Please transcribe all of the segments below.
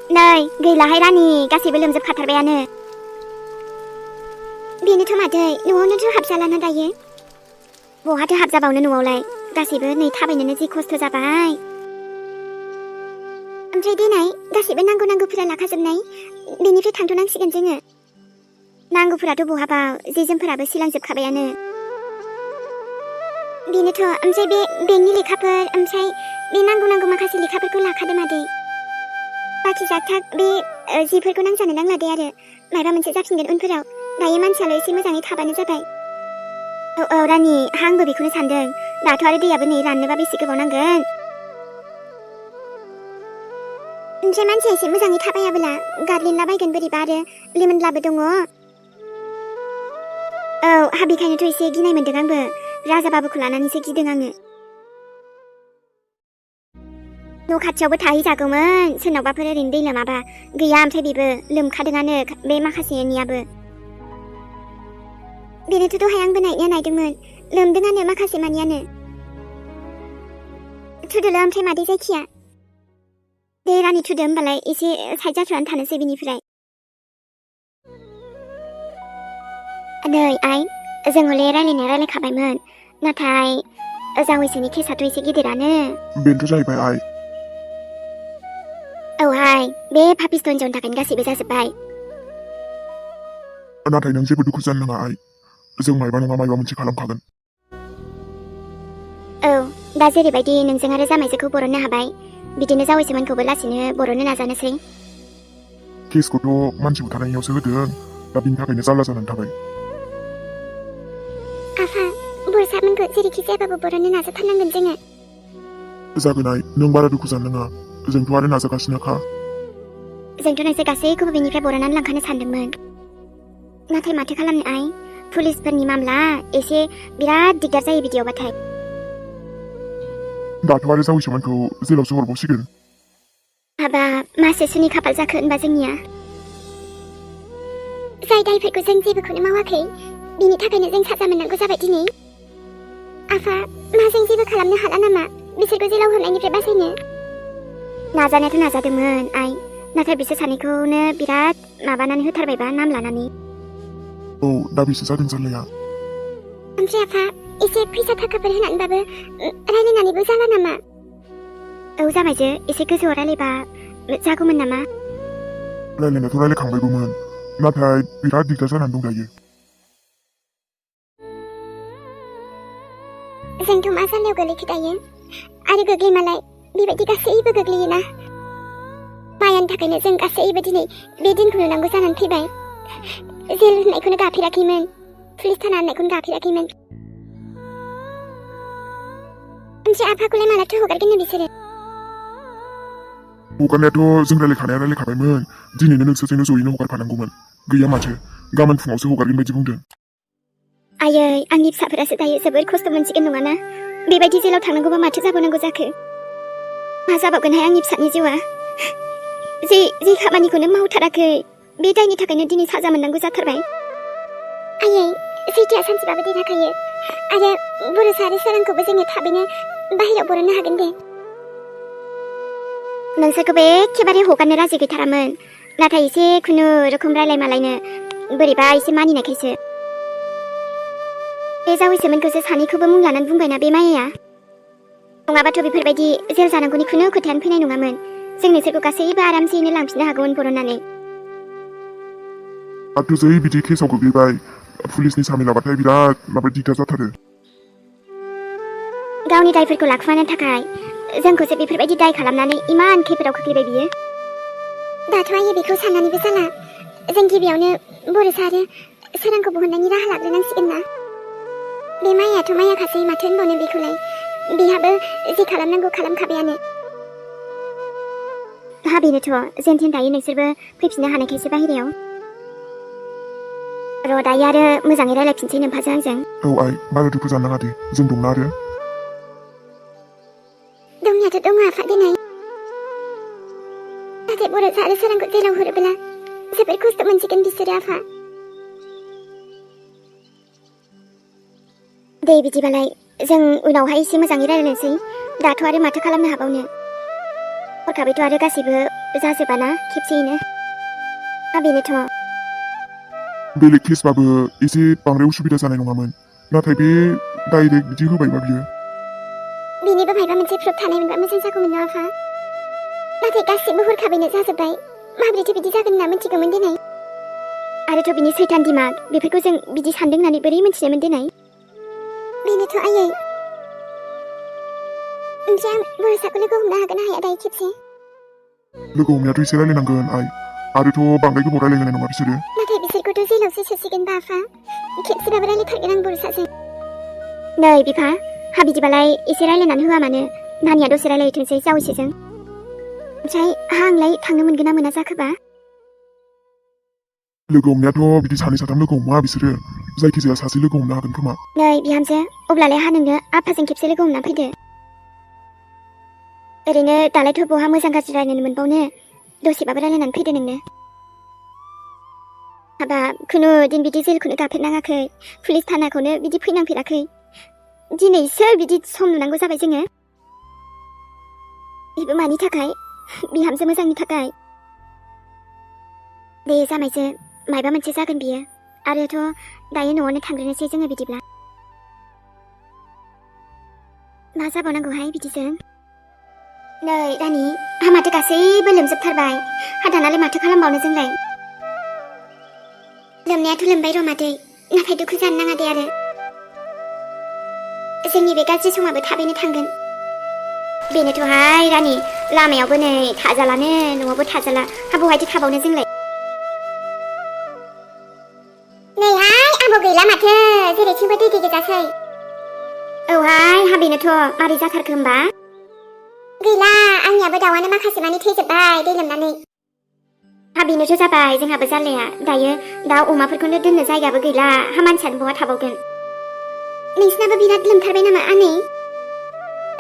नै गैलाहाय रानि गासैबो लोमजोबखाथारबायानो। बेनोथ' मादै न'आवनोथ' हाबजालाना दायो। बहाथो हाबजाबावनो न'आवलाय गासैबो नै थाबायनोनो जि खस्थ' जाबाय। ओमफ्राय देनाय गासैबो नांगौफोरा लाखाजोबनाय बेनिफ्राय थांथ'नांसिगोन जोङो। नांगौफोराथ' बहाबाव जि जोमफोराबो सिलांजोबखाबायानो। बेनोथ' ओमफ्राय बे बेंकनि लेखाफोर ओमफ्राय बे नांगौ माखासे लेखाफोरखौ लाखादो मादै। बाखि जाथाक बे जिफोरखौ नांजानो नांला दे आरो माबा मोनसे जाफिनगोन उनफोराव। दायो मानसियाल' एसे मोजाङै थाबानो जाबाय। औ रानि आंबो बेखौनो सानदों। दाथ' आरो दैयाबो नै राननोबा बेसे गोबाव नांगोन। ओमफ्राय मानसिया एसे मोजाङै थाबायाबोला गादलिनलाबायगोन बोरैबा आरो लिमोनलाबो दङ। औ बेखायनोथ' एसे गिनाय मोन्दों आंबो। राजा बाबुखौ लानानैसो गिदों आङो। न' खाथियावबो थाहैजागौमोन सोरनावबाफोर ओरैनो दै लोमाबा। गैया ओमफ्राय बेबो लोमखादोंआनो बे माखासेनियाबो। बेनोथ' दहाय आंबो नायदोंमोन लोमदोंआनो माखासे मानियानो। थुदोल' ओमफ्राय मादै जायखिया दे रानि थुदो होमबालाय एसे साइड जाथ'नानै थानोसै बिनिफ्राय। नै आइ जों हले रायलायखाबायमोन नाथाय जावैसोनि केसाथ' एसे गिदिरानो। बेनोथ' जाहैबाय आइ। औहाय बे पापिस्ट हिनजावनि थाखायनो गासैबो जाजोब्बाय। नाथाय नों जेबो दुखु जानो नाङा आइ। जों मायबा नङा मायबा मोनसे खालामखागोन। औ दा जेरैबायदि नोंजों आरो जामायजोखौ बरननो हाबाय बिदिनो जावैसोमोनखौबो लासैनो बरननो नाजानोसै। केसखौथ' मानसि बुथारनायावसो होदों दा बिनि थाखायनो जारला जानानै थाबाय। आफा बरसामोनखौ जेरैखि जायाबाबो बरननो नाजाथारनांगोन जोङो। जागोन आइ नों बारा दुखु जानो नाङा। जोंथ' आरो नाजागासिनोखा। जोंथ' नोंसोर गासैखौबो बेनिफ्राय बरननानै लांखानो सानदोंमोन। नाथाय माथो खालामनो आइ पुलिसफोरनि मामला एसे बिराद दिगदार जायो बिदियावबाथाय। दाथ' आरो जावैसोमोनखौ जेलावसो हरबावसिगोन। मासे सुनि खाफाल जाखो होनबा जोंनिया। जाय दायफोरखौ जों जेबोखौनो मावाखै बिनि थाखायनो जों साजा मोननांगौ जाबाय दिनै। आफा मा जों जेबो खालामनो हाला नामा बिसोरखौ जेलाव हरनायनिफ्राय बासायनो? नाजानायाथ' नाजादोंमोन आइ नाथाय बिसोर सानैखौनो बिराद माबानानै होथारबायबा नाम लानानै। औ दा बेसो जादों जारलाया। ओमफ्राय आफा एसे फैसा थाखाफोर होनानैबाबो रायलायनानैबो जाला नामा? औ जामायजो एसे गोजौआव रायलायबा जागौमोन नामा? रायलायनायाथ' रायलायखांबायबोमोन नाथाय बिराद दिगदार जानानै दं दायो। जोंथ' मा जानायाव गोलैखो दायो? आरो गोग्लैमालाय बेबायदि गासैबो गोग्लैयोना। मायानि थाखायनो जों गासैबो दिनै बे दिनखौ नुनांगौ जानानै फैबाय। जेल होननायखौनो गाफेराखैमोन पुलिस थाना होननायखौनो गाफेराखैमोन। ओमफ्राय आफाखौलाय मालाथो हगारगोननो बिसोरो? हगारनायाथ' जों रायलायखाबायमोन दिनैनो नोंसोरजोंनो जयैनो हगारखानांगौमोन। गैया माथो गाबोन फुङावसो हगारगोन बायदि बुंदों। आयै आंनि फिसाफोरासो दायो जोबोर खस्थ' मोनसिगोन नङाना? बेबायदि जेलाव थांनांगौबा माथो जाबावनांगौ जाखो? मा जाबावगोनहाय आंनि फिसानि जिउआ? जे खामानिखौनो मावथाराखै बे दायनि थाखायनो दिनै साजा मोननांगौ जाथारबाय। आयै सैथोआ सानसेबाबो देरहाखायो आरो बरसा आरो सोरांखौबो जोङो थाबैनो बाहेरायाव बरननो हागोन दे। नोंसोरखौबो एखेबारे हगारनो राजि गैथारामोन नाथाय एसे खुनुरुखुम रायलाय मालायनो बोरैबा एसे मानिनायखायसो। बे जावैसोमोनखौसो सानैखौबो मुं लानानै बुंबायना बे मायाया। नङाबाथ' बेफोरबायदि जेल जानांगौनि खुनु खोथायानो फैनाय नङामोन। जों नोंसोरखौ गासैबो आरामसेयैनो लांफिननो हागौमोन बरननानै। दाथ' जै बिदि केसाव गोग्लैबाय पुलिसनि सामिलाबाथाय बिराद दिगदार जाथारो। गावनि दायफोरखौ लाखुमानो थाखाय जोंखौसो बेफोरबायदि दाय खालामनानै इमान खैफोदाव खोख्लैबाय बियो। दाथ' आयै बेखौ साननानैबो जाला। जों गिबियावनो बरसा आरो सोरांखौ बहननायनि राहा लाग्रोनांसिगोन ना। बे मायाथ' मायाखासै माथो होनबावनो बेखौलाय। बेहाबो जे खालामनांगौ खालामखाबायानो। बेनोथ' जेनथेन दायो नोंसोरबो फैफिननो हानायखायसो बाहेरायाव। र' दायो आरो मोजाङै रायलायफिनसै नोम्फाजों आंजों। औ आइ बारा दुखु जानो नाङा दे जों दंना आरो। दंनायाथ' दङ आफा दिनै। नाथाय बरसा आरो सोरांखौ जेलाव हरोब्ला जोबोर खस्थ' मोनसिगोन बिसोरो आफा। दे बिदिबालाय जों उनावहाय एसे मोजाङै रायलायनोसै। दाथ' आरो माथो खालामनो हाबावनो। हरखाबैथ' आरो गासैबो जाजोबाना खेबसेयैनो बेनोथ' बेलेग केसबाबो एसे बांद्राय उसुबिदा जानाय नङामोन नाथाय बे डाइरेक्ट बिदि होबायबा बियो बेनिबो मायबा मोनसे प्रुफ थानायमोनबा मोजां जागौमोन ना आफा नाथाय गासैबो हरखाबैनो जाजोब्बाय माबोरैथो बिदि जागोन होनना मिथिगौमोन दिनै आरोथ' बिनि सैतान दिमाग बेफोरखौ जों बिदि सानदों होननानै बोरै मिथिनोमोन दिनै बेनोथ' आयै ओमफ्राय आं बरसाखौ लोगो हमनो हागोन ना हाया दायो खेबसे लोगो हमनायाथ' एसे रायलायनांगोन आइ आरोथ' बांद्राय गोबाव रायलायनाय नङा बिसोरो नाथाय बिसोरखौथ' जेलावसो सोसिगोन बा आफा खेबसेबाबो रायलायथारगोन आं बरसाजों नै बिफा हा बिदिबालाय एसे रायलायनानै होआ मानो नानिया दसे रायलायथोंसै जावैसोजों ओमफ्राय आंलाय थांनो मोनगोन ना मोना जाखोबा लोगो हमनायाथ' बिदि सानै साथाम लोगो हमा बिसोरो जायखिजाया सासे लोगो हमनो हागोन खोमा नै बिहामजो अब्लालाय हा नोंनो आफाजों खेबसे लोगो हमना फैदो ओरैनो दालायथ' बहा मोजां गाज्रि रायलायनो मोनबावनो दसेबाबो रायलायनानै फैदो नोंनो हाबा खुनु दिन बिदि जेलखौनो गाफेरनाङाखै पुलिस थानाखौनो बिदि फैनांफेराखै दिनैसो बिदि सम नुनांगौ जाबाय जोङो बेबो मानि थाखाय बिहामजो मोजांनि थाखाय दे जामायजो मायबा मोनसे जागोन बियो आरोथ' दायो न'आवनो थांग्रोनोसै जोङो बिदिब्ला मा जाबावनांगौहाय बिदिजों नै रानि हा माथो गासैबो लोमजोबथारबाय हा दानालाय माथो खालामबावनो जोंलाय लोमनायाथ' लोमबाय र' मादै नाथाय दुखु जानो नाङा दे आरो जोंनि बे गाज्रि समाबो थाबैनो थांगोन बेनोथ'हाय रानि लामायावबो नै थाजालानो न'आवबो थाजाला हा बहायथो थाबावनो जोंलाय नैहाय आंबो गैला माथो जेरैथिंबो दै गोजासै औहाय हा बेनोथ' मारै जाथारखो होमबा गैला आंनियाबो दाउआनो माखासे मानि थैजोब्बाय दै लोमनानै हा बेनोथ' जाबाय जोंहाबो जारलाया दायो दाउ अमाफोरखौनो दोननो जायगाबो गैला हा मानसियानो बहा थाबावगोन नोंसिनाबो बिराद लोमथारबाय नामा आनै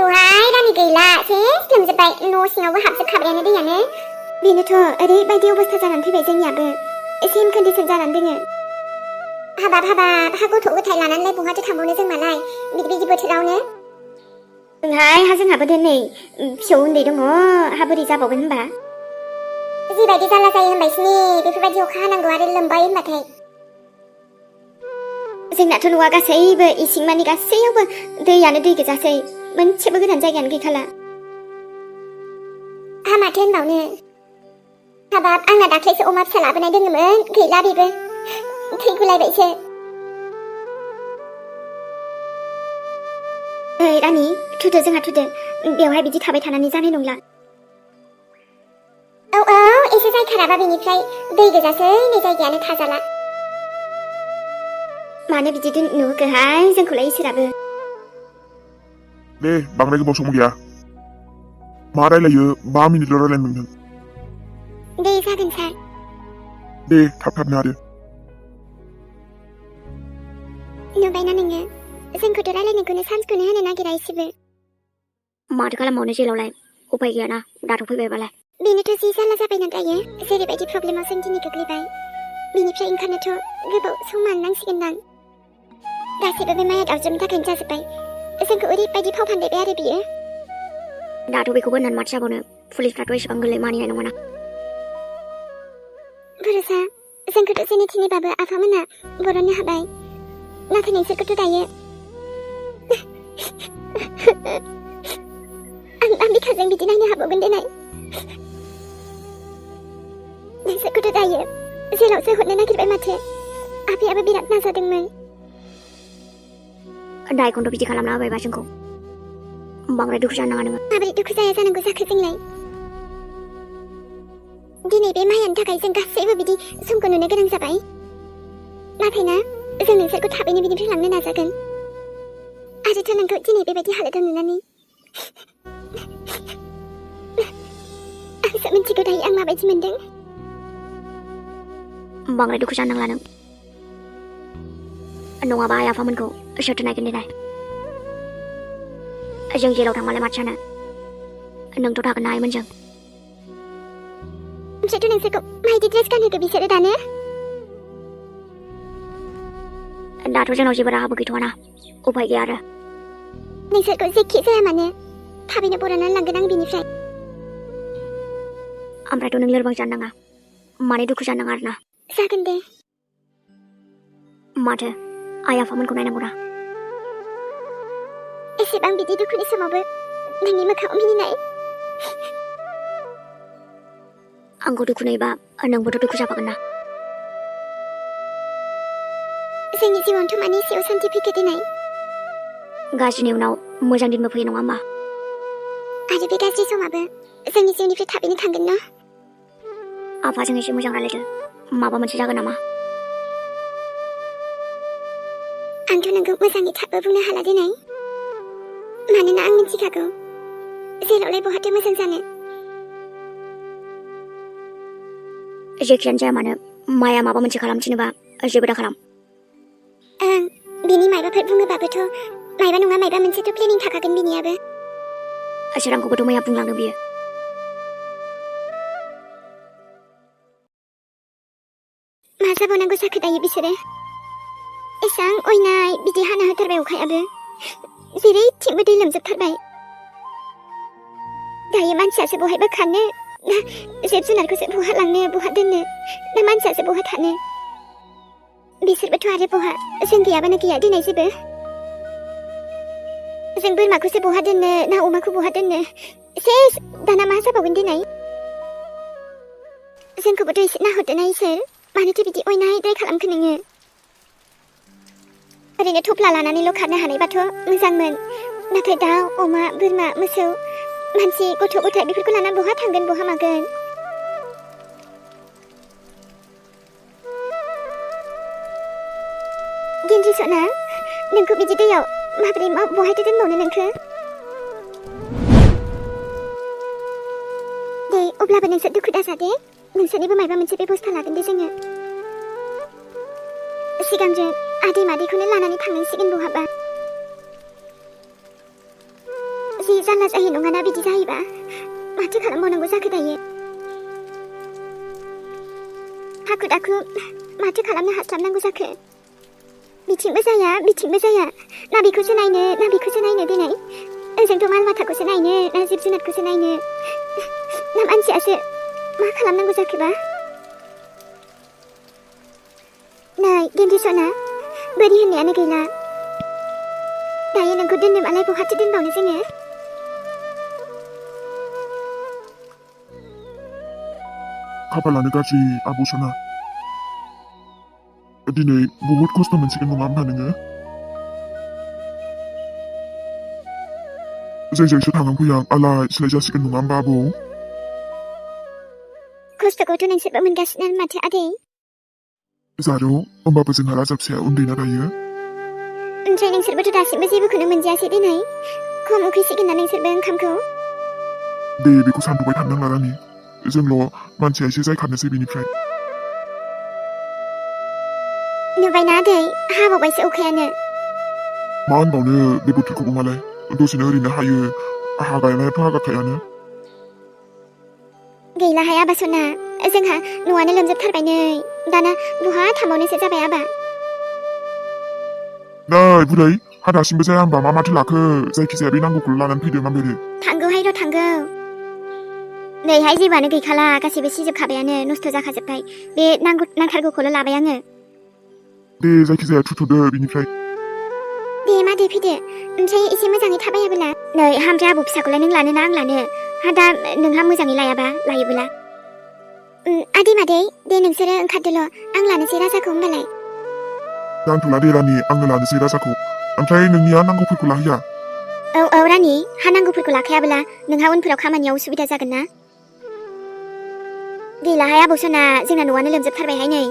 औहाय रानि गैला सेस लोमजोब्बाय न' सिङावबो हाबजोबखाबायानो दैयानो बेनोथ' ओरैबायदि अबस्था जानानै फैबाय जोंनियाबो सेम कन्डिसन जानानै दोङो हाबाब हा गथ' गथाय लानानैलाय बहाथो थांबावनो जों मालाय बिदि बोथोरावनो ओंहाय हा जोंहाबो दोनै फिसौ उन्दै दङ हा बोरै जाबावगोन होनबा जिबायदि जारला जायो होनबायसिनि बेफोरबायदि अखा हानांगौ आरो लोमबाय होनबाथाय जोंनाथ' न'आ गासैबो इसिं मानि गासैयावबो दैयानो दै गोजासै मोनसेबो गोरान जायगायानो गैखाला हा माथो होनबावनो हाबाब आंना दाख्लैसो अमा फिसा लाबोनाय दङमोन गैला बेबो थैगुलायबायसो ओइ रानि थुदो जोंहा थुदो बेवहाय बिदि थाबाय थानानै जानाय नंला औ एसे जायखाराबा बेनिफ्राय दै गोजासै नै जायगायानो थाजाला मानो बिदि नुहोखोहाय जोंखौलाय इसोराबो दे बांद्राय गोबाव सम गैया मा रायलायो 5 मिनिटल' रायलायनो मोनदों दे जागोन सार दे थाबनो आरो नुबायना नोङो जोंखौथ' रायलायनायखौनो सान्सखौनो होनो नागिरा एसेबो माथो खालामबावनो जेलावलाय उफाय गैयाना दाथ' फैबायबालाय बेनोथ' जि जारला जाबायना दायो जेरैबायदि प्रब्लेमाव जों दिनै गोग्लैबाय बेनिफ्राय ओंखारनोथ' गोबाव सम नांसिगोनदां गासैबो बे माया दावजोबनो थाखायनो जाजोब्बाय जोंखौ ओरैबायदि फाव फान्दायबाय आरो बियो दाथ' बेखौबो होननानै माथो जाबावनो पुलिसफ्राथ' एसेबां गोरलै मानिनाय नङाना भरसा जोंखौथ' जेने थेनेबाबो आफामोना बरननो हाबाय नाथाय नोंसोरखौथ' दायो आं बिखाजों बिदि नायनो हाबावगोन देनाय नोंसोरखौथ' दायो जेलावसो हरनो नागिरबाय माथो आफायाबो बिराद नाजादोंमोन दायखौनोथ' बिदि खालामना होबायबा जोंखौ बांद्राय दुखु जानो नाङा नोङो माबोरै दुखु जाया जानांगौ जाखो जोंलाय दिनै बे मायानि थाखाय जों गासैबो बिदि समखौ नुनो गोनां जाबाय नाथाय ना जों नोंसोरखौ थाबैनो बिनिफ्राय लांनो नाजागोन आरोथ' नोंखौ दिनै बेबायदि हालोदाव नुनानै आंसो मिथिगौ दायो आं माबायदि मोनदों बांद्राय दुखु जानो नांला नों नङाबा आइ आफामोनखौ सोरथो नायगोन देलाय जों जेलाव थांबालाय माथो जानो नोंथ' थागोन ना आइमोनजों ओमफ्रायथ' नोंसोरखौ माबायदि ड्रेस गानहोखो बिसोरो दानो दाथ' जोंनाव जेबो राहाबो गैथ'वाना उफाय गैया आरो नोंसोरखौ जेखि जाया मानो थाबैनो बरननानै लांगोन आं बिनिफ्राय ओमफ्रायथ' नों लोरबां जानो नाङा माने दुखु जानो नाङा आरोना जागोन दे माथो आइ आफामोनखौ नायनांगौ ना एसेबां बिदि दुखुनि समावबो नोंनि मोखाङाव मिनिनाय आंखौ दुखु नुयोबा नोंबोथ' दुखु जाफागोन ना जोंनि जिउआवथ' मानि एसेयाव सान्थि फैखो दिनै गाज्रिनि उनाव मोजां दिनबो फैयो नङा होमबा आरो बे गाज्रि समाबो जोंनि जिउनिफ्राय थाबैनो थांगोन ना आफाजों एसे मोजां रायलायदो माबा मोनसे जागोन नामा आंथ' नोंखौ मोजाङै थाबबो बुंनो हाला दिनै मानोना आं मिथिखागौ जेरावलाय बहाथो मोजां जानो जेखियानो जाया मानो माया माबा मोनसे खालामथिनोबा जेबो दा खालाम ओं बिनि मायबाफोर बुङोबाबोथ' मायबा नङा मायबा मोनसेथ' प्लेनिं थाखागोन बिनियाबो सोरांखौबोथ' मैया बुंलांदों बियो मा जाबावनांगौ जाखो दायो बिसोरो एसां अयनाय बिदि हाना होथारबाय अखायाबो जेरैथिंबो दै लोमजोबथारबाय दायो मानसियासो बहायबा खानो ना जिब जुनारखौसो बहा लांनो बहा दोननो ना मानसियासो बहा थानो बिसोरबोथ' आरो बहा जों गैयाबानो गैया दिनै जेबो जों बोरमाखौसो बहा दोननो ना अमाखौ बहा दोननो सेस दाना मा जाबावगोन दिनै जोंखौबोथ' एसे नाहरदोना इसोर मानोथो बिदि अयनाय दाय खालामखो नोङो ओरैनो थफ्ला लानानैल' खारनो हानायबाथ' मोजांमोन नाथाय दाउ अमा बोरमा मोसौ मानसि गथ' गथाय बेफोरखौ लाना बहा थांगोन बहा मागोन गिन्जि सना नोंखौ बिदि दैयाव माबोरै बहायथो दोनबावनो नोंखो दे अब्लाबो नोंसोर दुखु दाजा दे नोंसोरनिबो माबा मोनसे बेबस्था लागोन दे जोङो सिगांजों आदै मादैखौनो लानानै थांनांसिगोन बहाबा जि जारला जायो नङाना बिदि जायोबा माथो खालामबावनांगौ जाखो दायो हाखु दाखु माथो खालामनो हास्लाबनांगौ जाखो बिथिंबो जाया ना बेखौसो नायनो दिनै ओजोंथ' माल माथाखौसो नायनो ना जिब जुनारखौसो नायनो ना मानसियासो मा खालामनांगौ जाखोबा नै गेन्दि सना बोरि होननायानो गैला दायो नोंखौ दोननो मालाय बहाथो दोनबावनो जोङो खाफालानो गाज्रि आब' सना दिनै बहुद खस्थ' मोनसिगोन नङा होमबा नोङो जोंजोंसो थांनां फैयां आलाय सिलाय जासिगोन नङा होमबा आबौ खस्थ'खौथ' नोंसोरबो मोनगासिनो माथो आदै जारौ होमबाबो जोंहा राजा फिसाया उन्दैना दायो ओमफ्राय नोंसोरबोथ' दासिमबो जेबोखौनो मोनजायासै दिनै खम उखैसिगोन ना नोंसोरबो ओंखामखौ दे बेखौ सानथ'बाय थानो नांला रानि जोंल' मानसिया एसे जायखानोसै बेनिफ्राय नुबायना आदै हाबावबायसो अखायानो मा होनबावनो बे बोथोरखौबो मालाय दसेनो ओरैनो हायो हागानायाथ' हागाखायानो गैला हाय आबा सना जोंहा न'आनो लोमजोबथारबाय नै दाना बहा थांबावनोसो जाबाय आबा नै बुरै हा दासिमबो जाया होमबा मा माथो लाखो जायखिजाया बे नांगौखौल' लानानै फैदो माबेरे थांगौहाय र' थांगौ नैहाय जेबोआनो गैखाला गासैबो सिजोबखाबायानो नस्थ' जाखाजोब्बाय बे नांथारगौखौल' लाबाय आङो दे जायखिजाया थुथ'दो बिनिफ्राय दे मादै फैदो ओमफ्राय एसे मोजाङै थाबायाबोला नै हामजा आबौ फिसाखौलाय नों लानो ना आं लानो हा दा नोंहा मोजाङै लायाबा लायोबोला आदै मादै दे नोंसोरो ओंखारदोल' आं लानोसै राजाखौ होमबालाय नांथ'ला दे रानि आंनो लानोसै राजाखौ ओमफ्राय नोंनिया नांगौफोरखौ लाहैया औ रानि हा नांगौफोरखौ लाखायाबोला नोंहा उनफोराव खामानियाव उसुबिदा जागोन ना गैलाहाय आबौ सना जोंना न'आनो लोमजोबथारबायहाय नै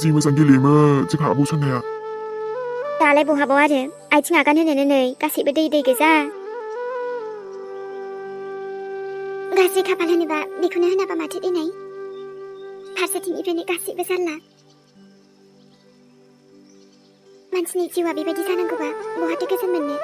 जि मोजां गेलेयोमोन जोंहा आबौ सनाया दालाय बहाबाव आरो आथिं आगान होनोनो नै गासैबो दै गोजा गाज्रि खाफाल होनोबा बेखौनो होनाबा माथो दिनै फारसेथिंनिफ्रायनो गासैबो जारला मानसिनि जिउआ बेबायदि जानांगौबा बहाथो गोजोन मोननो